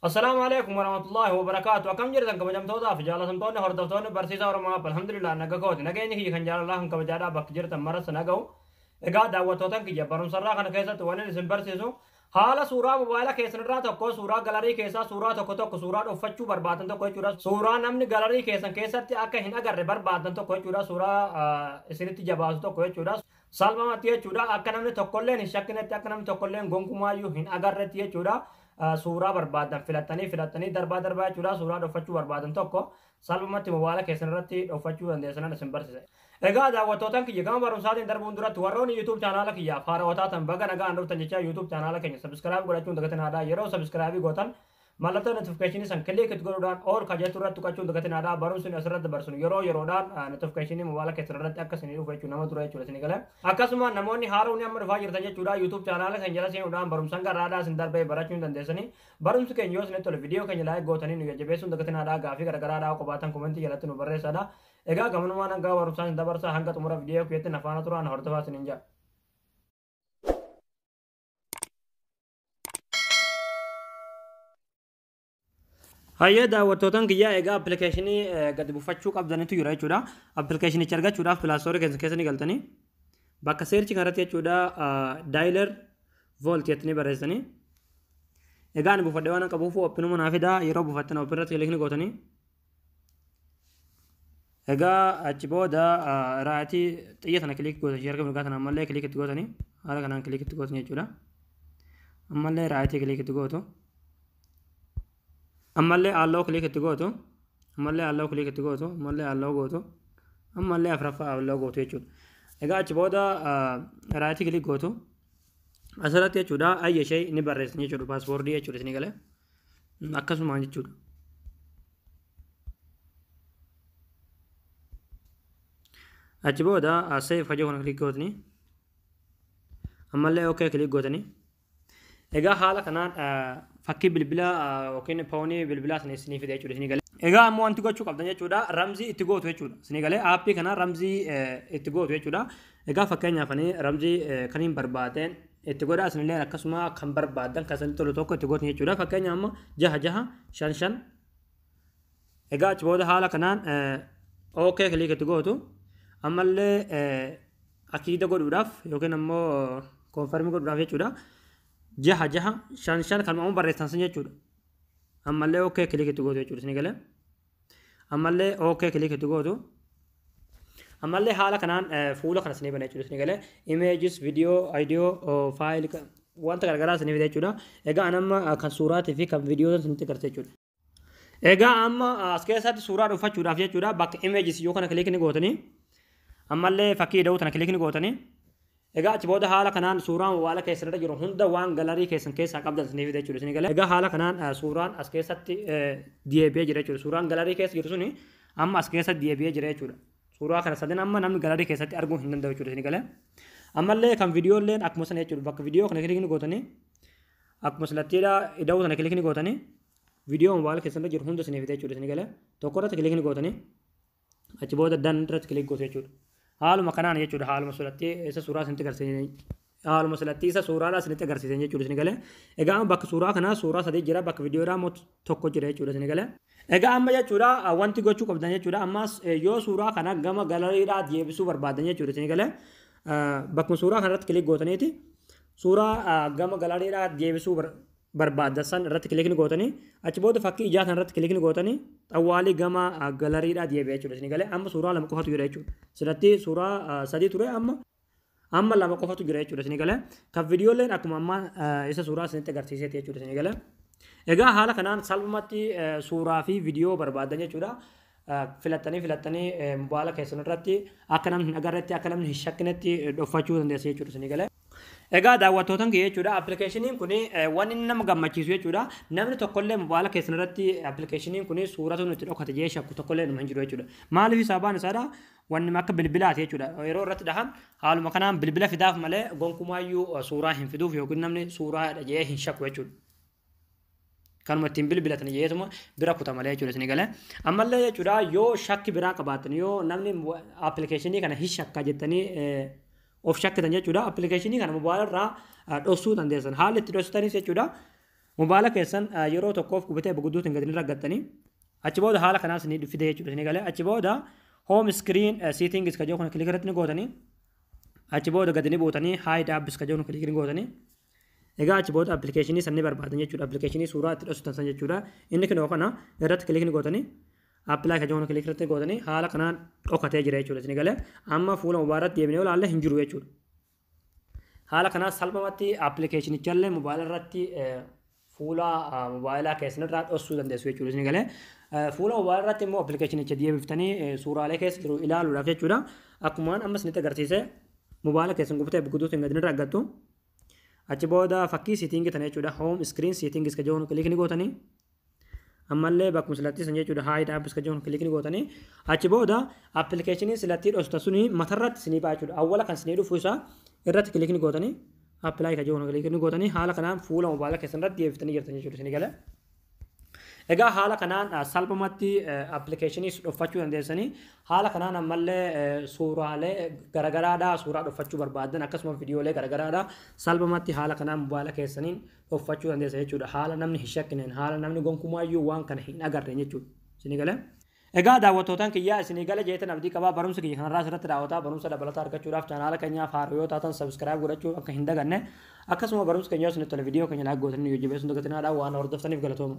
Assalaamu alaikum warahmatullahi wabarakaatu. Akkam jirtan kabajamtootaa fi jaalatamtoonni hordoftoonni barsiisaa Oromoo? Alhamdulillah, naga kooti. Nageenyi kiyya kan jaalalaa kan kabajaadhaa bakka jirtan maras naga'u. Egaa daawwattootan kiyya, barumsarraa kana keessatti wanni isin barsiisu haala suuraa mobaayila keessanirraa tokko, suuraa gallery keessaa suuraa tokko tokko, suuraa dhoffachuu barbaadan tokko jechuudha. Suuraa namni gallery keessan keessatti akka hin agarre barbaadan tokko jechuudha. Suuraa isinitti jabaatu tokko jechuudha. Salphumatti jechuudha, akka namni tokkolleen hin shakkinetti, akka namni tokkolleen gonkumaayyuu hin agarretti jechuudha. Suuraa barbaadan filattanii filattanii darbaa darbaa jechuudha, suuraa dhoffachuu barbaadan tokko salphumatti mobaayila keessan irratti dhoffachuu dandeessanan isin barsiisa. Egaa daawwattootaan kiyya, gama barumsaatiin darbuun duratti warroonni YouTube chaanaala kiyyaaf haarawwataa ta'an baga nagaan dhuftan jechaa, YouTube chaanaala keenya subscribe godhachuun dagatinaadha. Yeroo subscribe gootan mallattoo notification san click itti godhuudhaan all ka jettu irratti tuqachuun dagatinaadha. Barumsi asirratti barsiisnu yeroo yeroodhaan notification mobaayila keessan irratti akka isinii dhufu jechuudha, nama dura jechuudha isinii galee. Akkasuma namoonni haaroonni amma dhufaa jirtan jechuudha, YouTube chaanaala kan jala seenuudhaan barumsaan garaadhaa isin darbee barachuu hin dandeessanii. Barumsi keenya yoo isinitti tole viidiyoo keenya like gootanii nu jajjabeessuun dagatinaadha. Gaafii garagaraadhaa qobaatan comment jalatti nu barreessadha. Egaa gamanumaan hanga barumsaan isin dabarsa, hanga xumura viidiyoo kiyyaatti nafaana turaan hordofaa isiniin jedha. Hayyee daawwattootan kiyyaa, egaa appilikeeshinii gadi buufachuu qabdanitu jira jechuudha. Appilikeeshinicha argachuudhaaf Play Store keessa ni galtanii bakka search kanarratti jechuudha, Dialer Vault jettanii barreessanii. Egaa ani buufadhee waan qabuuf openuma naa fidaa. Yeroo buufattan open irratti click gootanii. Egaa achi booda right xiyya sana click gootan, ishee harka mirgaa sana ammallee click itti gootanii, haala kanaan click itti gootan jechuudha. Ammallee right click itti gootu. Ammallee allow click itti gootu. Ammallee allow click itti gootu. Ammallee allow gootu. Ammallee afuraffaa allow gootu jechuudha. Egaa achi booda right click gootu. Asirratti jechuudha ayya ishee ni barreessan jechuudha, password jechuudha isinii galee. Akkasumaan jechuudha. Achi booda save hajoo kana click gootanii, ammallee okay click gootanii. Egaa haala kanaan fakkii bilbilaa yookiin phone bilbilaa sana isinii fide jechuudha isinii galee. Egaa ammoo wanti gochuu qabdan jechuudha, ramzii itti gootu jechuudha. Isinii galee, app kana ramzii itti gootu jechuudha. Egaa fakkeenyaaf ani ramzii kan hin barbaadeen itti godha, isinillee akkasuma kan barbaadan kan isinitti tolu tokko itti gootu jechuudha. Fakkeenyaaf amma 6655. Egaa achi booda haala kanaan okay click itti gootu. Ammallee akiida godhuudhaaf yookiin ammoo confirm godhuudhaaf jechuudha, 6655 kan ammoo barreessan sun jechuudha. Ammallee okay click itti gootu jechuudha isinii galee. Ammallee okay click itti gootu. Ammallee haala kanaan fuula kana isinii bana jechuudha isinii galee. Images, video, audio, file, wanta garagaraa isinii fida jechuudha. Egaa an amma kan suuraatii fi kan viidiyoo isinitti agarsiisa jechuudha. Egaa amma as keessatti suuraa dhuunfachuudhaaf jechuudha, bakka images yoo kana click ni gootanii, ammallee fakkii ida'uu tana click ni gootanii. Egaa achi booda haala kanaan suuraan mobaayila keessan irra jiru hunda waan gallery keessan keessaa qabdan isinii fida jechuudha isinii galee. Egaa haala kanaan suuraan as keessatti deebi'ee jira jechuudha. Suuraan gallery keessa jiru suni amma as keessatti deebi'ee jira jechuudha. Suuraa kana sadan amma namni gallery keessatti arguu hin danda'u jechuudha isinii galee. Ammallee kan viidiyoo illee akkuma sana jechuudha. Bakka viidiyoo kana click ni gootanii, akkuma silattiidha ida'uu sana click ni gootanii, viidiyoo mobaayila keessan irra jiru hunda isinii fida jechuudha isinii galee. Tokko irratti click ni gootanii, achi booda done irratti click gootu jechuudha. Haaluma kanaan jechuudha, haaluma silatti isa suuraa isinitti agarsiisan, haaluma silatti isa suuraadhaa isinitti agarsiisan jechuudha isin galee. Egaa amma bakka suuraa kanaa suuraa sadii jira, bakka viidiyoodhaa immoo tokko jira jechuudha isin galee. Egaa amma jechuudha wanti gochuu qabdan jechuudha, ammas yoo suuraa kana gama gallerydhaa deebisuu barbaadan jechuudha isin galee, bakkuma suuraa kanarratti click gootaniiti suuraa gama gallerydhaa deebisuu barbaadan san irratti click ni gootanii, achi booda fakkii ijaa san irratti click ni gootanii, xawwaalii gama gallerydhaa deebi'e jechuudha isin galee. Amma suuraa lama qofatu jira jechuudha. Silatti suuraa sadii ture, amma lama qofatu jira jechuudha isin galee. Kan viidiyooleen akkuma amma isa suuraa isinitti agarsiiseeti jechuudha isin galee. Egaa haala kanaan salphumatti suuraa fi viidiyoo barbaadan jechuudha filattanii filattanii mobaayila keessan irratti akka namni hin agarretti, akka namni hin shakkinetti dhoffachuu dandeessa jechuudha isin galee. Egaa daawwattootan kiyya jechuudha, appilikeeshiniin kun waan inni nama gammachiisu jechuudha, namni tokkollee mobaayila keessan irratti appilikeeshiniin kun suuratu nutti dhokate jee shakku tokkollee numa hin jiru jechuudha. Maaliif? Sababaan isaadha wanni akka bilbilaati jechuudha. Yeroo irratti dhahan haaluma kanaan bilbila fidaaf malee gonkumaayyuu suuraa hin fiduuf yookiin namni suuraadha jee hin shakku jechuudha. Kanuma ittiin bilbilatan jeetuma bira kuta malee jechuudha isinii galee. Ammallee jechuudha, yoo shakki biraa qabaatan, yoo namni appilikeeshinii kana hin shakka jettanii of shakkitan jechuudha, appilikeeshinii kana mobaayila irraa dhoksuu dandeessan. Haalli itti dhoksitanis jechuudha, Mobaayila keessan yeroo tokkoof qubatee gudduutiin gadi ni raggattanii, achi booda haala kanaan isinii fide jechuudha. Isinii galee? Achi booda home screen settings ka jiru kana click irratti ni gootanii, achi booda gadi ni buutanii, hide apps ka jiru click ni gootanii. Egaa achi booda appilikeeshinii san ni barbaadan jechuudha. Appilikeeshinii suuraa itti dhoksitan san jechuudha. Inni kunoo kana irratti click ni gootanii, apply ka jiru click irratti gootanii, haala kanaan dhokatee jira jechuudha. Isinii galee? Amma fuula mobaayilatti deebinee ilaalle, hin jiru jechuudha. Haala kanaan salphumatti appilikeeshinichallee mobaayila irratti fuula mobaayilaa keessan irraa dhoksuu dandeessu jechuudha. Isinii galee? Fuula mobaayila irratti immoo appilikeeshinicha deebiftanii suuraalee keessa jiru ilaaluudhaaf jechuudha. Akkumaan amma isinitti agarsiise, mobaayila keessan gubatee gudduutiin gadi ni raggattu. Achi booda fakkii setting tana jechuudha. Home screen settings ka jedhu click ni gootanii. Ammallee bakkuma silattii san jechuudha. Hide apps ka jedhu click ni gootanii. Achi booda appilikeeshinii silattii dhosta suni matarratti isinii ba'a jechuudha. Awwala kan isinii dhufu isaa irratti click ni gootanii, apply ka jedhu click ni gootanii, haala kanaan fuula mobaayila keessan irratti deebiftanii jirtan jechuudha. Isinii galee? Egaa haala kanaan salphumatti appilikeeshinii dhokfachuu dandeessanii. Haala kanaan ammallee suuraalee garagaraadhaa suuraa dhokfachuu barbaadan, akkasuma viidiyoolee garagaraadhaa salphumatti haala kanaan mobaayila keessaniin dhokfachuu dandeessan jechuudha. Haala namni hin shakkineen, haala namni gonkumaayyuu waan kana hin agarre jechuudha. Isinii galee? Egaa daawwattootaan kiyyaa, isinii gala jeetan abdii qabaa. Barumsa kiyya kanarraa asirratti daawwataa. Barumsa dabalataa argachuudhaaf chaanaala keenyaaf haaraa yoo taatan subscribe godhachuu akka hin daganne, akkasuma barumsa keenya yoo isinitti tole viidiyoo keenya like gootanii jajjabeessuun dagatinaadhaan. Waan hordoftaniif galatooma.